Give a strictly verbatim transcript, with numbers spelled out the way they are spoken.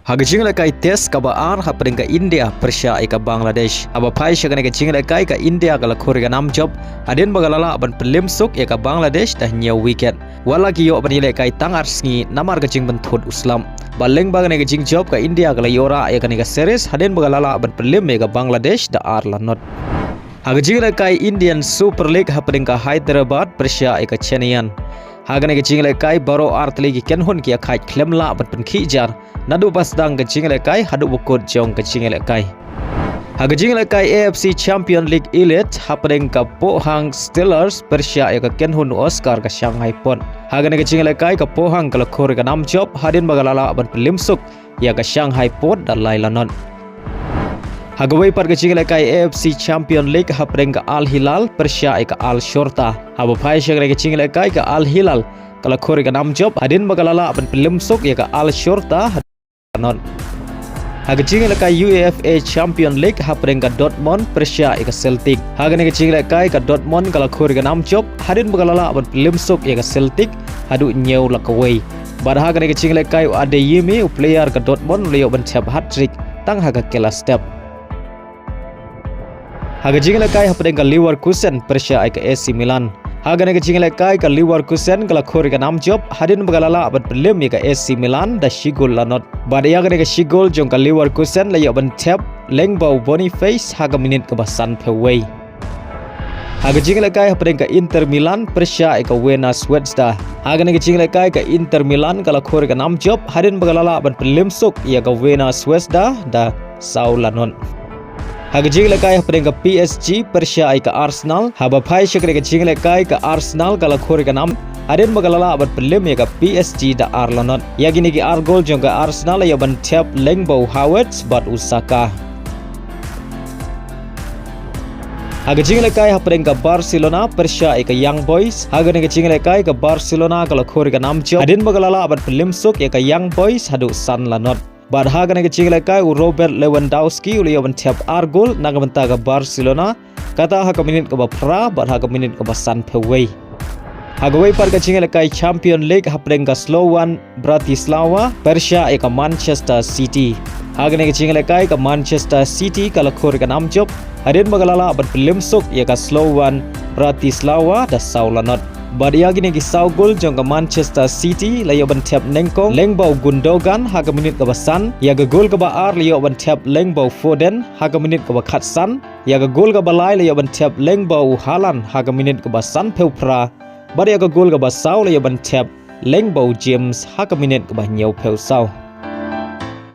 Ha ka jinglehkai test kaba ar hapdeng ka India pyrshah ïa ka Bangladesh. Haba phai sha kane ka jinglehkai ka India ka la khur ïa ka nam jop hadien ba ka la lah ban pynliem suk ïa ka Bangladesh da hynñiew wicket. Wat la ki ïoh ban ïalehkai tang ar sngi namar ka jingpynthut u slap. Bad lyngba kane ka jingjop ka India ka la ïoh rah ïa kane ka series hadien ba ka la lah ban pynliem ïa ka Bangladesh da ar la not. Ha ka jinglehkai Indian Super League hapdeng ka Hyderabad pyrshah ïa ka Chennaiyin. Ha kane ka jinglehkai baroh ar tylli ki kynhun ki ïakhaid khlem lah ban pynkhih jar naduh ba sdang ka jinglehkai haduh ba kut jong ka jinglehkai. Ha ka jinglehkai A F C Champion League Elite hapdeng ka Pohang Steelers pyrshah ïa ka kynhun Oscar ka Shanghai Port. Ha kane ka jinglehkai ka Pohang ka la khur ïa ka nam jop hadien ba ka la lah ban pynliem suk ïa ka Shanghai Port da lai la not. Ha kawei pat ka jinglehkai A F C Champion League hapdeng ka Al Hilal pyrshah ïa ka Al Shorta. Haba phai sha kane ka jinglehkai ka Al Hilal ka la khur ïa ka nam jop hadien ba ka la lah ban pynliem suk ïa ka Al Shorta da la not. Ha ka jinglehkai UEFA Champion League hapdeng ka Dortmund pyrshah ïa ka Celtic. Ha kane ka jinglehkai ka Dortmund ka la khur ïa ka nam jop hadien ba ka la lah ban pynliem suk ïa ka Celtic haduh hynñiew la kawei. Bad ha kane ka jinglehkai u Adeyemi u player ka Dortmund u la ïoh ban thep hat-trick tang ha ka kela step. Ha ka jinglehkai hapdeng ka Leverkusen pyrshah ïa ka A C Milan. Ha kane ka jinglehkai ka Leverkusen ka la khur ïa ka nam jop hadien ba ka la lah ban pynliem ïa ka A C Milan da shi gol la not. Bad ïa kane ka shi gol jong ka Leverkusen la ïoh ban thep lyngba u Boniface ha ka minit kaba sanphew wei. Ha ka jinglehkai hapdeng ka Inter Milan pyrshah ïa ka Crvena Zvezda. Ha kane ka jinglehkai ka Inter Milan ka la khur ïa ka nam jop hadien ba ka la lah ban pynliem suk ïa ka Crvena Zvezda da saw la not. Ha ka jinglehkai hapdeng ka P S G pyrshah ïa ka Arsenal. Haba phai sha kane ka jinglehkai ka Arsenal ka la khur ïa ka nam hadien ba ka la lah ban pynliem ïa ka P S G da ar la not. Ïa kine ki ar gol jong ka Arsenal la ïoh ban thep lyngba u Havertz bad u Saka. Ha ka jinglehkai hapdeng ka Barcelona pyrshah ïa ka Young Boys. Ha kane ka jinglehkai ka Barcelona ka la khur ïa ka nam jop hadien ba ka la lah ban pynliem suk ïa ka Young Boys haduh san la not. Bad ha kane ka jinglehkai u Robert Lewandowski u la ïoh ban thep ar gol na ka bynta ka Barcelona, kata ha ka minit kaba phra bad ha ka minit kaba sanphew wei. Ha kawei pat ka jinglehkai Champion League hapdeng ka Slovan Bratislava pyrshah ïa ka Manchester City. Ha kane ka jinglehkai ka Manchester City ka la khur ïa ka nam jop hadien ba ka la lah ban pynliem suk ïa ka Slovan Bratislava da saw la not. Bad ïa kine ki saw gol jong ka Manchester City la ïoh ban thep nyngkong lyngba u Gundogan ha ka minit kaba san, ïa ka gol kaba ar la ïoh ban thep lyngba u Foden ha ka minit kaba khatsan, ïa ka gol kaba lai la ïoh ban thep lyngba u Haaland ha ka minit kaba sanphew phra, bad ïa ka gol kaba saw la ïoh ban thep lyngba u James ha ka minit kaba hynñiewphew saw.